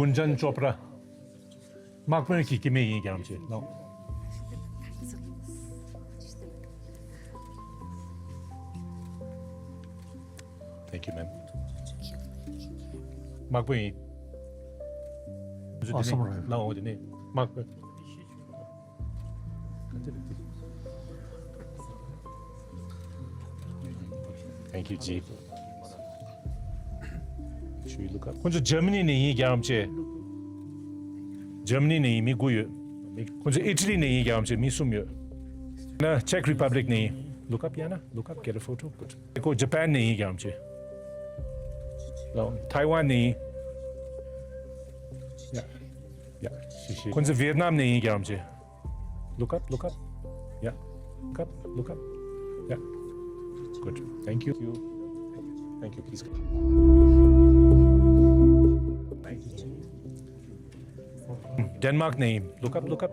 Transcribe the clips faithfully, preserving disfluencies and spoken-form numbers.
Gunjan Chopra. དམག་དཔོན་གྱི་སྐྱེ་དམན་ཡིན་རྒྱུ་རེད་ལགས། Thank you, ma'am. དམག་དཔོན་ཡིན། Awesome, right. ལགས་འོང་དེ་ནས་དམག་དཔོན། Thank you, G. Should we look up? ཁོང་ཚོ་ཇར་མ་ནི་ནས་ཡིན་རྒྱུ་རེད་ཅེ། ཇར་མ་ནི་ནས་ཡིན་མི་དགུ་ཡོད། ཁོང་ཚོ་ཨི་ཊ་ལི་ནས་ཡིན་རྒྱུ་རེད་ཅེ། མི་གསུམ་ཡོད། ན་Czech Republic ནས་ཡིན། Look up, Yana. Look up, get a photo. Good. ཁོ་ཇ་པན་ནས་ཡིན་རྒྱུ་རེད་ཅེ། ལགས། ཐའེ་ཝན་ནས་ཡིན། ཡ། ཡ། ཤི་ཤི། ཁོང་ཚོ་ཝི་ཡེད་ནམ་ནས་ཡིན་རྒྱུ་རེད་ཅེ། Look up, look up. Yeah. Look up, look up. Yeah. Good. Thank you. Thank you. Please. Denmark name. Look up, look up.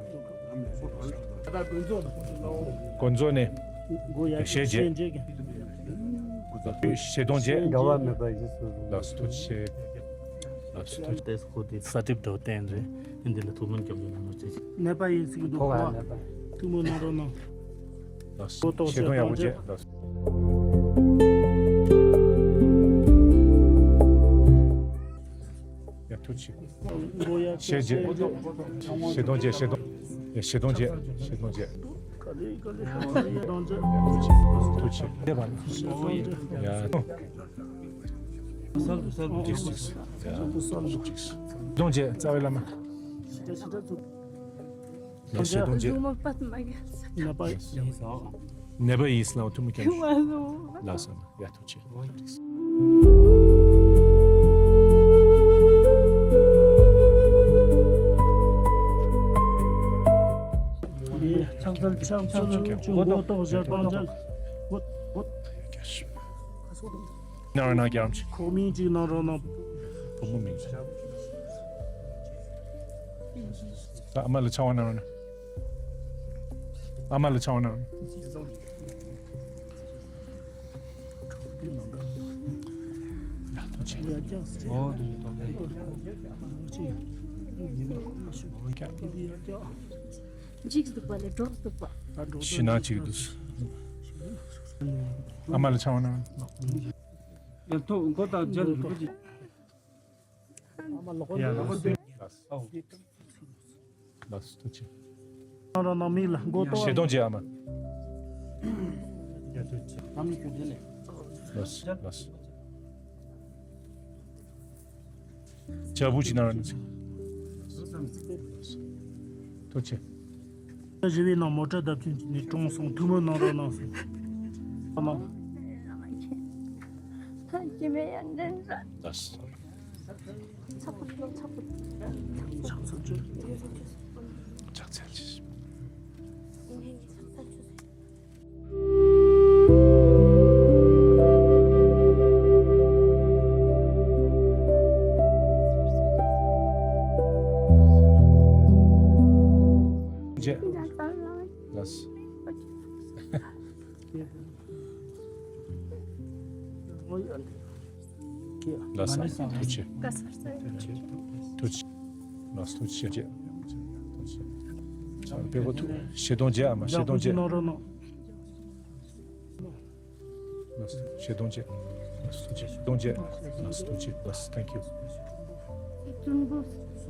Gonzo name. Shege. Shedongje. Last two. Last two. This code is Satip Doten. འདི་ལ་ཐུགས་སྨོན་རྒྱབ་ཡོད་ན་མ་ཚད། ནད་པ་ཡིན་ཟེར་གྱི་འདུག་གོ། ཐུགས་སྨོན་གནང་རོགས་གནང་། ལགས་སོ། ལྟོ་ཆས་ཡག་པོ་བྱེད། ལགས་སོ། ཡ་ཐུགས་རྗེ་ཆེ། ཤེས་རྗེས། ཤེས་དོན་བྱེད། ཤེས་དོན། ཡ་ཤེས་དོན་བྱེད། ཤེས་དོན་བྱེད། ཐུགས་རྗེ་ཆེ། ཐུགས་རྗེ་ཆེ། ཡ། གདོང་བཅས་རྩ་བའི་བླ་མ། ཡ་ཤེས་གདོང་བཅས། ནད་པ་ཡིན་ཟེར་ན་ཐུགས་མི་སྐྱོན། ལགས་སོ། ཡ་ཐུགས་རྗེ་ཆེ། ཕྱག་འཚལ་ཕྱག་འཚལ་ཆུ་མགོ་ཏོག་ཞལ་གདོང་འཇལ། ནང་ན་རྒྱ་རམ་ཆེ། ཁོག་མིང་གཅིག་གནང་རོགས་གནང་། བུ་མོ་མིང་ཆེ། ཨ་མ་ལ་ཆང་བ་གནང་རོགས་གནང་། ཨ་མ་ལ་ཆང་བ་གནང་རོགས་གནང་། འཇིགས་འདུག་པ་ལས་གྲོགས་འདུག་པ། ཕྱི་ནང་གཅིག་འདུག་ཨ་མ་ལ་ཆང་བ་གནང་། ཡ་ཐོག་མགོ་དང་མཇལ་འདུག་པ་ཅིག་ལགས་སོ། ཐུགས་རྗེ་ཆེ། རང་རང་ནང་མི་ལ་མགོ་ཏོ། ཤེས་དོན་བྱེད་ཨ་མ། ལགས་སོ། ལགས་སོ། ཇ་བུ་ཅིག་ན་ར་ནི། ཐུགས་རྗེ་ཆེ། ཞི་བའི་ནང་མོ་ཊ་བརྡབ་ཆེན་གྱི་ནས་གྲོངས་སོང་། ཐུགས་སྨོན་གནང་རོགས་གནང་ཟེར། ཨ་མ། ལགས་སོ། ཕྱག་འཚལ་ཆེ། ལགས་སོ། ལགས་སོ། ཐུགས་རྗེ་ཆེ། ཐུགས་རྗེ་ཆེ། ལགས་སོ། ཐུགས་རྗེ་ཆེ། ཐུགས་རྗེ་ཆེ། ལགས་སོ། ཐུགས་རྗེ་ཆེ། ཨ་མ། ཤེས་དོན་བྱེད། ལགས་སོ། ཐུགས་རྗེ་ཆེ། ཐུགས་རྗེ་ཆེ། ལགས་སོ། ཐུགས་རྗེ་ཆེ། ལགས་སོ། Thank you།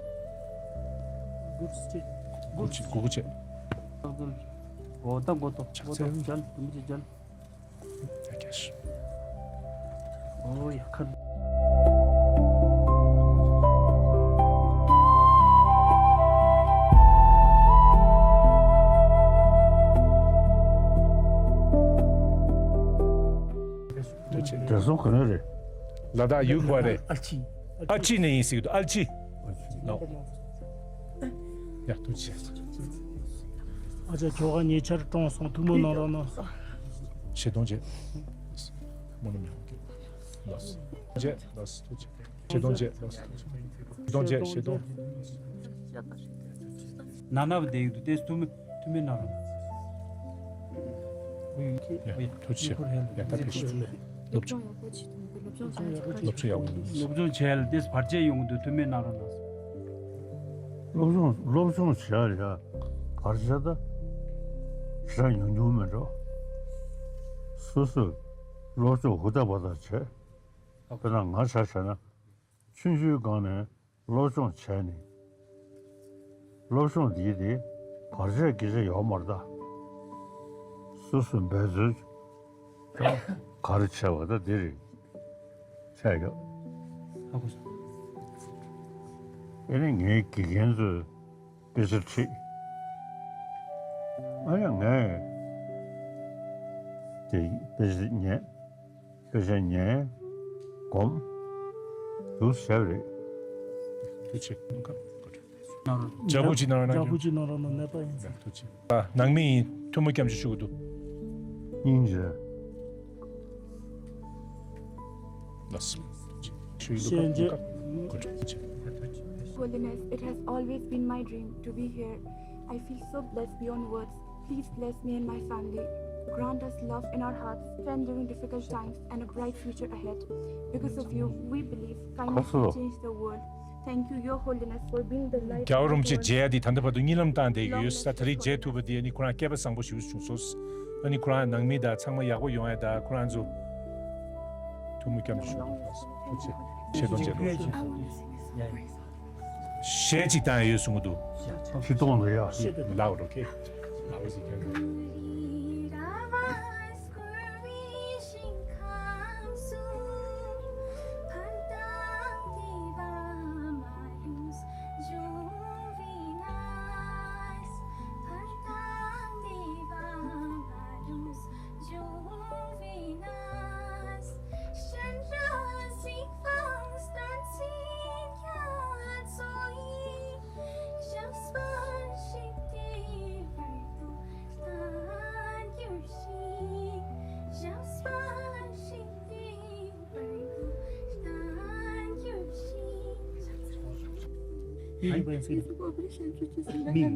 གུར་སྐྱེ། གུར་སྐྱེ། གུར་སྐྱེ། འོ་ད་མགོ་ཐོག་ཕྱག་འཚལ། མགོ་ཐོག་མཇལ། དུམ་ཅིག་མཇལ། ཨ་ཀྱེ་ཤི། ཨོ་ཡ་ཁར། བགྲེས་སོང་ག་ནས་རེད། ལ་དྭགས་ཡུལ་ག་པར་རེད། ཨལ་ཅི། ཨལ་ཅི་ནས་ཡིན་ཟེར་གྱི་འདུག་ཨལ་ཅི། ནོ། ཡ་ཐུགས་རྗེ་ཆེ། ཨ་ཅག་ཁྱོ་ག་ཉེ་ཆར་གྲོངས་སོང་། ཐུགས་སྨོན་གནང་རོགས་གནང་། ཆེ་གཏོང་བྱེད། མོ་ནི་མེད་ཀྱི། ལགས་སོ། བྱེད། ལགས་སོ། ཐུགས་རྗེ་ཆེ། ཆེ་གཏོང་བྱེད། ལགས་སོ། ཐུགས་རྗེ་ཆེ། གཏོང་བྱེད། ཆེ་གཏོང་། ན་ན་བ་བསྡད་ཡོད་དུས་དེ་ཐུགས་སྨོན་ཐུགས་སྨོན་གནང་རོགས། ཡ་ཐུགས་རྗེ་ཆེ། ཡ་ད་ཕེབས་ཤོག་སློབ་སྦྱོང་ཡག་པོ་བྱེད་དང་། སློབ་སྦྱོང་བྱེད་ཡག་པོ། སློབ་སྦྱོང་བྱས་ལ་དེས་བར་ཆད་ཡོང་གི་འདུག་ཐུགས་སྨོན་གནང་རོགས་གནང་། སློབ་སྦྱོང་སློབ་སྦྱོང་བྱས་ལ་ཡ་བར་ཆད་ད་ཞེ་དྲག་ཉུང་ཉུང་མེད་འགྲོ། སོ་སོས་སློབ་སྦྱོང་ཧུར་ཐག་པ་ཐག་བྱས། དཔེར་ན་ང་ཆ་བཞག་ན། ཆུང་ཆུང་སྒང་ནས་སློབ་སྦྱོང་བྱས་ནས། སློབ་སྦྱོང་འདིའི་དེ་བར་ཆད་སྐད་ཆ་ཡོད་མ་རེད་ད། སོ་སོ་འབད་རྩོལ་ག་རེ་བྱས་པ་ད་དེ་རེད། བྱས་ཡོད། ཨེ་ནི་ངའི་དགེ་རྒན་ཚོས་དཔེ་ཆ་ཁྲིད། ཨ་ཡ་ངས་དེ་དཔེ་ཆ་ཉན། དཔེ་ཆ་ཉན། སྒོམ། འདུག་བྱས་པ་རེད། ཐུགས་རྗེ་ཆེ། ལྗགས་ཕུག་ཅིག་གནང་རོགས་གནང་། ལྗགས་ཕུག་ཅིག་གནང་རོགས་གནང་། ནད་པ་ཡིན་ཟེར། ཐུགས་རྗེ་ཆེ། ཨ། ནང་མི་ཡིན། ཐུགས་སྨོན་སྐྱབས་འཇུག་ཞུ་གི་འདུག་སྙིང་རྗེ། ལགས་སོ། ཞུ་ཡི་འདུག་ག་ཞལ་མཇལ། ཐུགས་རྗེ་ཆེ། Holiness, it has always been my dream to be here. I feel so blessed beyond words. Please bless me and my family. Grant us love in our hearts, strength during difficult times, and a bright future ahead. Because of you, we believe kindness will change the world. Thank you, Your Holiness, for being the light. རྒྱལ་བ་རིན་པོ་ཆེ་མཇལ་ཡ་འདི་ད་ལྟ་བར་དུ་གཉིད་ལམ་བཏང་བསྡད་ཡོད། ད་ད་རེས་མཇལ་ཐུབ་པ་འདི་ནི་ཁོ་རང་སྐལ་པ་བཟང་པོ་ཞིག་བྱུང་སོང་། ཨ་ནི་ཁོ་རང་ནང་མི་དང་ཚང་མ་ཡག་པོ་ཡོང་ཡ། ད་ཁོ་རང་ཚོ་ཐུགས་སྨོན་སྐྱབས་འཇུག་ཞུ། ཐུགས་རྗེ་ཆེ། ཆེ་མཐོང་ཆེ་མཐོང་། གཞས་གཅིག་བཏང་ཡ་ཡོད་གསུང་གི་འདུག་ཆེ་མཐོང་ལ་ཡ། ལའོཌ། ཨོ་ཁེ། ལའོཌ་ཨིས་ཀེན་ཌུ།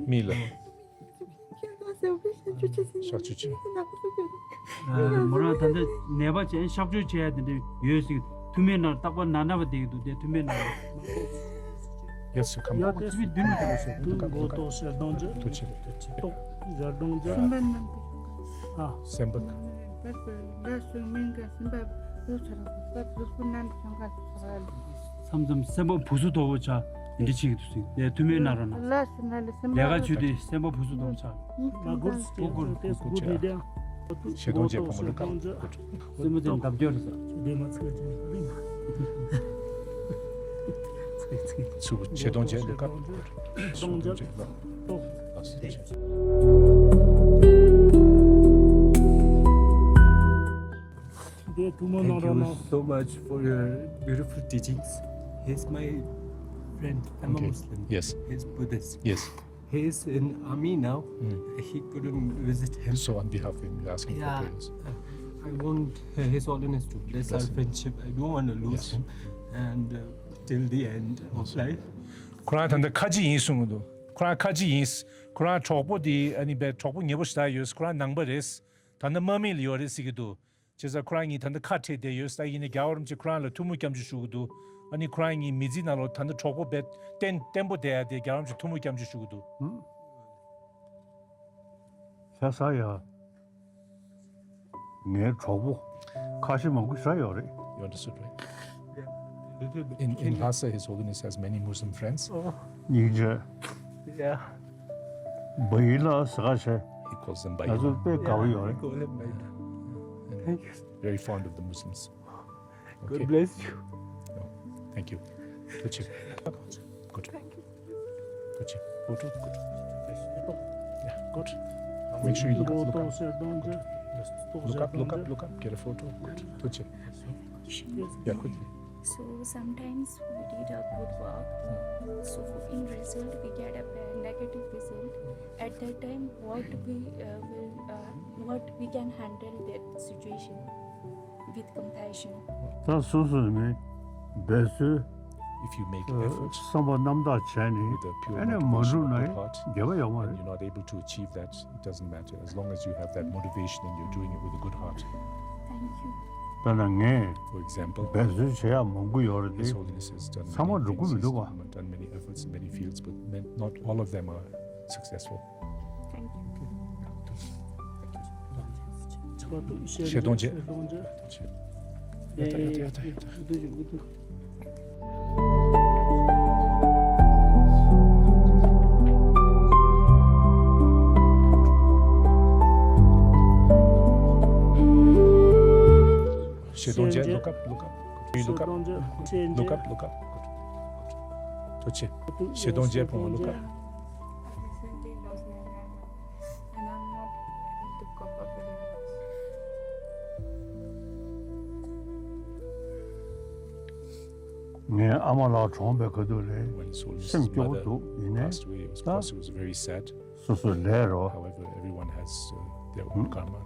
མི་ལ། གཤག་བཅོས་བྱས། མོ་རང་ད་ལྟ་ནད་པ་བྱས་གཤག་བཅོས་བྱས་ཡ་དེ་འདྲ་ཡོད་ཟེར། ཐུགས་སྨོན་གནང་། རྟག་པར་ན་ན་བ་བསྡད་ཀྱི་འདུག་དེ་ཐུགས་སྨོན་གནང་། Yes, you come. ཡ་དེ་སུ་བི་དུ་མི་དུ་སུ་དུ་མགོ་ཏོག་ཞལ་གདོང་ཅི། ཐུགས་རྗེ་ཆེ། ཏོག་ཞལ་གདོང་ཅི། སེམས་པ་རྣམས་ཀྱི། ཨ། སེམས་པ། མཚམས་མཚམས་སེམས་པ་བུ་སུ་དོག་པོ་ཆགས། འདི་འདྲ་བྱེད་ཀྱི་འདུག་ཟེར། ལས་ཀ་བྱེད་དུས་སེམས་པ་བུ་སུ་དོག་པོ་ཆགས། ལ་གུར་གུར་གུར་གུར་གུར་ཆགས། ཞལ་གདོང་ཅི་བུ་མོ་ལ་ཀ། སེམས་པ་དེ་འདབ་སྐྱོར་རེད་ཟེར། ཆུ་བོ་ཆེ་གདོང་ཅི་ལ་ཀ། གདོང་ཅི་ལ། Thank you so much for your beautiful teachings. He's my friend. I'm a Muslim. Yes. He's Buddhist. Yes. He is in army now. He couldn't visit him. So on behalf of him, you're asking for prayers. I want His Holiness to bless our friendship. I don't want to lose him. And till the end of life. ཁོ་རང་ད་ལྟ་ཁ་ཆེ་ཡིན་གསུང་གི་འདུག་ཁོ་རང་ཁ་ཆེ་ཡིན། ཁོ་རང་གྲོགས་པོ་དེ་ཨ་ནི་བས་གྲོགས་པོ་ཉེ་པོ་ཞིག་ད་ཡོད། ཁོ་རང་ནང་པ་རེད། ད་ལྟ་དམག་མི་ལ་ཡོད་རེད་ཟེར་གྱི་འདུག་བྱས་ཙང་ཁོ་རང་གཉིས་ད་ལྟ་ཁ་བྲལ་བསྡད་ཡོད་ས་ཡིན་ནའི་རྒྱལ་བ་རིན་པོ་ཆེ་ཁོ་རང་ལ་ཐུགས་མོས་སྐྱབས་འཇུག་ཞུ་གི་འདུག་ཨ་ནི་ཁོ་རང་གཉིས་མི་ཚེའི་ནང་ལོགས་ད་ལྟ་གྲོགས་པོ་རྦད་བརྟན་བརྟན་པོ་བསྡད་ཡ་དེ་རྒྱལ་བ་རིན་པོ་ཆེ་ཐུགས་མོས་སྐྱབས་འཇུག་ཞུ་གི་འདུག་ཤ་ས་ཡ། ངའི་གྲོགས་པོ་ཁ་ཤས་མང་པོ་ཤ་ཡོད་རེད། You understood, right? In, in Lhasa, His Holiness has many Muslim friends. སྙིང་རྗེ། ཡ། བ་ཡི་ལ་ས་ཁ་ཤས། He calls them Bayi. ང་ཚོ་དཔེ་དགའ་བོ་ཡོད་རེད། Thank you. Very fond of the Muslims. God bless you. No, thank you. Good. Good. Good. Photo. Good. Yeah, good. Make sure you look up, look up. Look up, look up, look up. Get a photo. Good. Good. Yeah, quickly. So sometimes we did a good work. So in result, we get a bad negative result. At that time, what we uh, will, uh, what we can handle that situation with compassion. ད་སོ་སོ་ནས་འབད་རྩོལ། If you make effort བསམ་པ་རྣམ་དག་བྱས་ནས་ཨ་ནི་མ་འགྲུབ་ན་འགྱོད་པ་ཡོད་མ་རེད། And you're not able to achieve that, it doesn't matter. As long as you have that motivation and you're doing it with a good heart. Thank you. ད་ནང་ངས། For example, འབད་རྩོལ་བྱེད་ཡག་མང་པོ་ཡོད་རེད་དེ། His Holiness has done ཚང་མ་འགྲུབ་ཀྱི་མི་འདུག་ག། Done many efforts in many fields, but not all of them are successful. Thank you. ཞལ་གདོང་མཇལ། ཞལ་གདོང་མཇལ། Look up, look up. Look up, look up. ཐུགས་རྗེ་ཆེ། ཞལ་གདོང་མཇལ། བུ་མོ་look up. And I'm not able to cope up with it. ངའི་ཨ་མ་ལགས་གྲོངས་པའི་ཁ་ཐུག་ལས་སེམས་སྐྱོ་པོ་འདུག་ཡིན་ནའི་ད་སོ་སོའི་ལས་རོ། However, everyone has uh, their own karma.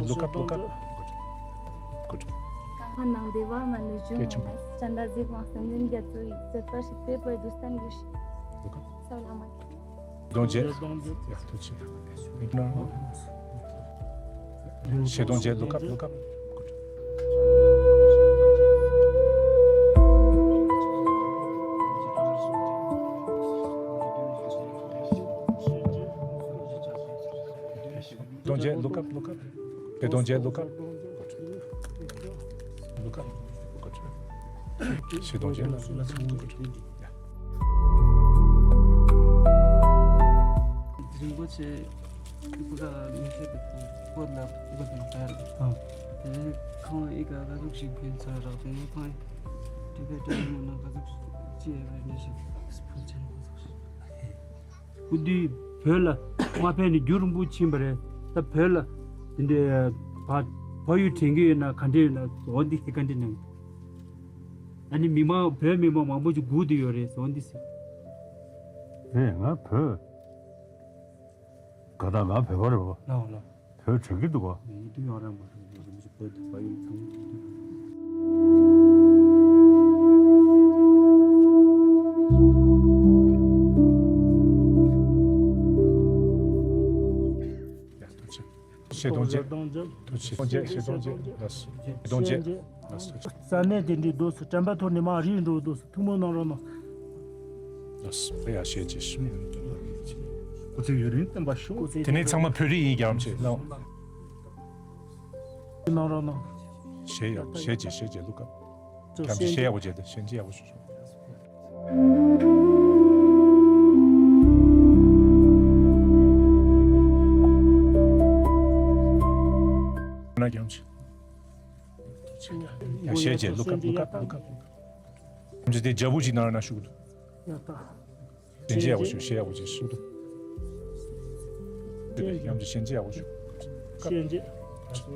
Look up, look up. Good. Good. Look up. ཞལ་གདོང་མཇལ། ཡ། ཐུགས་རྗེ་ཆེ། ཞལ་གདོང་མཇལ། Look up, look up. གདོང་མཇལ། Look up, look up. ཞལ་གདོང་མཇལ། Look up. Look up. Good. ཞལ་གདོང་མཇལ། རིན་པོ་ཆེ་སྐུ་ཁ་མི་ཤེས་པའི་སྐོར་ལ་སྐུ་ཁ་དང་ལྟར་དེ་ཁང་ཨི་ག་ག་ཟུག་ཞིག་ཕན་ཚོད་རག་དེ་ཁང་ཏི་བེ་ཏན་མོ་ན་ག་ཟུག་ཅི་ཡོད་རེད་ནི་ཞིག་སྤུ་ཅན་ག་ཟུག་ཞིག་ཨུ་དུས་བོད་ལ་མ་ཕེབས་ནས་རྒྱུན་རིང་པོ་ཕྱིན་པ་རེད། ད་བོད་ལ་དེ་འདྲའི་བ་བ་ཡུལ་དྲན་གྱི་ཡོད་ན་ག་འདྲ་ཡོད་ན་འོ་འདི་ཧི་ག་འདྲ་ནང་ཨ་ནི་མི་མང་བོད་མི་མང་མང་པོ་ཅིག་སྒུག་བསྡད་ཡོད་རེད་འོ་འདི་ཟེར། རེད་ང་བོད་ག་ད་ང་བོད་པ་རེད་བ། ལའོ་ལའོ། བོད་དྲན་གྱི་འདུག་ག། ཡིན་དུས་ཡང་རང་མ་རེད་རེད་རེད་བོད་དུ་བ་ཡུལ་ཚང་མ་ཡིན་དུས། ཞེ་གདོང་བཅས། ཐུགས་རྗེ་ཆེ། ཞེ་གདོང་བཅས། ཞེ་གདོང་བཅས། ལགས་སོ། ཞེ་གདོང་བཅས། ལགས་སོ། ས་གནས་དེ་འདྲའི་རྡོ་སུ་དྲན་པ་ཐོར་ནས་མ་རིག་འགྲོ་རྡོ་སུ་ཐུགས་སྨོན་གནང་རོགས་གནང་། ལགས་སོ། དཔེ་ཡག་ཞེ་ཆེ་ཞུ། སྐུ་ཚེ་ཡུན་རིང་བརྟན་པར་ཤོག། དེ་ནས་ཚང་མ་བོད་རིགས་ཡིན། རྒྱལ་བ་རིན་པོ་ཆེ་ལགས། གནང་རོགས་གནང་། ཞེ་ཡག་ཞེ་ཆེ་ཞེ་ཆེ། ལུག་ཁ། རྒྱལ་བ་རིན་པོ་ཆེ་ཞེ་ཡག་པོ་བྱས་ཏེ་ཞེ་ཆེ་ཡག་པོ་ཞུ། ན་རྒྱལ་བ་རིན་པོ་ཆེ། ཡ་ཞེ་ཆེ། ལུག་ཁ་ལུག་ཁ་ལུག་ཁ་ལུག་ཁ། རྒྱལ་བ་རིན་པོ་ཆེ་དེ་རྒྱལ་པོ་ཞིག་གནང་རོགས་གནང་ཞུ་གི་འདུག། ཡ་ད། ཞེ་ཆེ་ཡག་པོ་ཞུ། ཞེ་ཡག་པོ་ཞུ་ཞུ་འདུག། ཡ་མཚན་ཞེ་ཆེ་ཡག་པོ་ཞུ། ཞེ་ཆེ།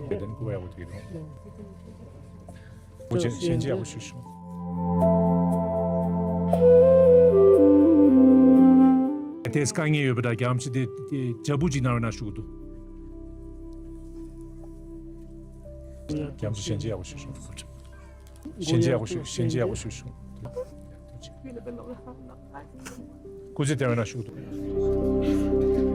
དེ་དེ་ནི་སྐུ་ཡག་པོ་དེ་རེད། ཞེ་ཆེ་ཞེ་ཆེ་ཡག་པོ་ཞུ་ཞུ། དེ་དཀའ་ངལ་ཡོད་པ་འདྲ། རྒྱལ་བ་རིན་པོ་ཆེ་དེ་རྒྱལ་པོ་ཅིག་གནང་རོགས་གནང་ཞུ་གི་འདུག། རྒྱལ་བ་རིན་པོ་ཆེ་ཞེ་ཆེ་ཡག་པོ་ཞུ་ཞུ། ཞེ་ཆེ་ཡག་པོ་ཞུ། ཞེ་ཆེ་ཡག་པོ་ཞུ་ཞུ། སྐུ་ཚེ་བརྟན་པ་གནང་ཞུ་གི་འདུག། རྒྱལ་བ་རིན་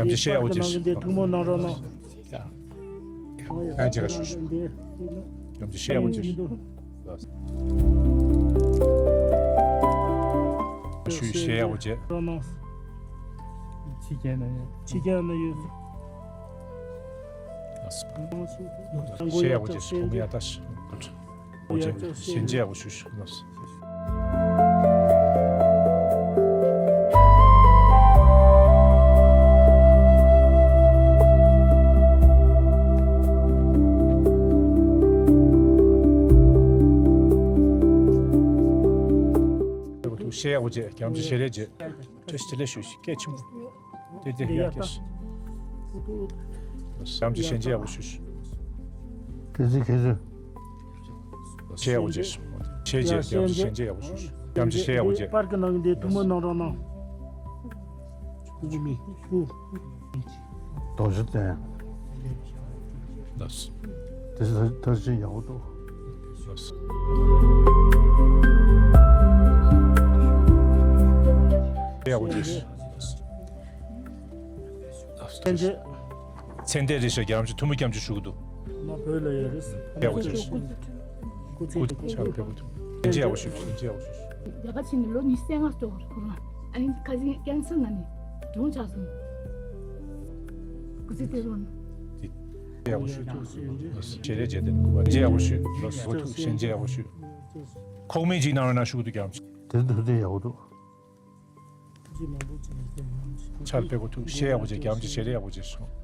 པོ་ཆེ་ཞེ་ཡག་པོ་བྱས། ཐུགས་སྨོན་གནང་རོགས་གནང་། ཨ་ཅེ་ག་ཞུ་ཞུ། རྒྱལ་བ་རིན་པོ་ཆེ་ཞེ་ཡག་པོ་བྱས། ཞུ་ཞེ་ཡག་པོ་བྱས། རོགས་གནང་། ཕྱི་རྒྱལ་ན་ཡོད། ཕྱི་རྒྱལ་ན་ཡོད། ཞེ་ཡག་པོ་བྱས། ཐུགས་སྨོན་ཡག་ད་ཞུ། ཞེ་ཆེ་ཡག་པོ་ཞུ་ཞུ། ཞེ་ཡག་པོ་བྱས། རྒྱལ་བ་རིན་པོ་ཆེ་ཞལ་རས་མཇལ། བཀྲ་ཤིས་བདེ་ལེགས་ཞུ་ཞིག། སྐད་ཆེན་པོ། དེ་དེ་ཡ་སྐད་ཆེན། བྱམས་ཀྱི་ཞལ་མཇལ་ཡག་པོ་ཞུ་ཞུ། དེ་ཚེ་ཁྱེད་ཚོས། ཞལ་ཡག་པོ་མཇལ་ཞུ། ཞལ་མཇལ། བྱམས་ཀྱི་ཞལ་མཇལ་ཡག་པོ་ཞུ་ཞུ། བྱམས་ཀྱི་ཞལ་ཡག་པོ་མཇལ། པར་གི་ནང་གི་འདི་ཐུགས་སྨོན་གནང་རོགས་གནང་། རྡོ་རྗེ་གདན། ལགས་སོ། དེ་ཚེ་ཐར་ཕྱིན་ཡག་པོ་འདུག། ལགས་སོ། ཡག་པོ་བྱས། ལགས་སོ། ཚེ་འདས་རེད་ཤག། རྒྱལ་བ་རིན་པོ་ཆེ་ཐུགས་སྨོན་རྒྱ་ཆེ་ཞུ་གི་འདུག། མ་བོད་ལ་ཡོད་རེད། ཡག་པོ་བྱས། སྐུ་ཚེ་ཕྱག་ཕེབས་པོ་འདུག། ཡག་པོ་ཞུ། ཡག་པོ་ཞུ། ལས་ཀ་བྱས་ནས་ལོ་ཉི་ཤུ་རྩ་ལྔ་འགྲོ་གི་རེད། ཁོ་རང་ཨ་ནི་ཁ་སང་ཀན་སར་ན་ནས་གྲོངས་ཆགས་སོང་། སྐུ་ཚེ་བརྟན་རོགས་གནང་། ཡག་པོ་ཞུ། ཞལ་རས་མཇལ། དེ་ནི་གུས་པ་ཡག་པོ་ཞུ། ལགས་སོ། ཐུགས་སྨོན་རྒྱ་ཆེ་ཞུ། ཁོག་སྨད་ཅིག་གནང་རོགས་གནང་ཞུ་གི་འདུག། རྒྱལ་བ་རིན་པོ་ཆེ། དེ་ཚོ་དེ་ཚོ་ཡག་པོ་འདུག། ཕྱག་ཕེབས་པོ་འདུག། ཞལ་ཡག་པོ་བྱས། རྒྱལ་བ་རིན་པོ་ཆེ་ཞལ་རས་ཡག་པོ་བྱས་སོང་།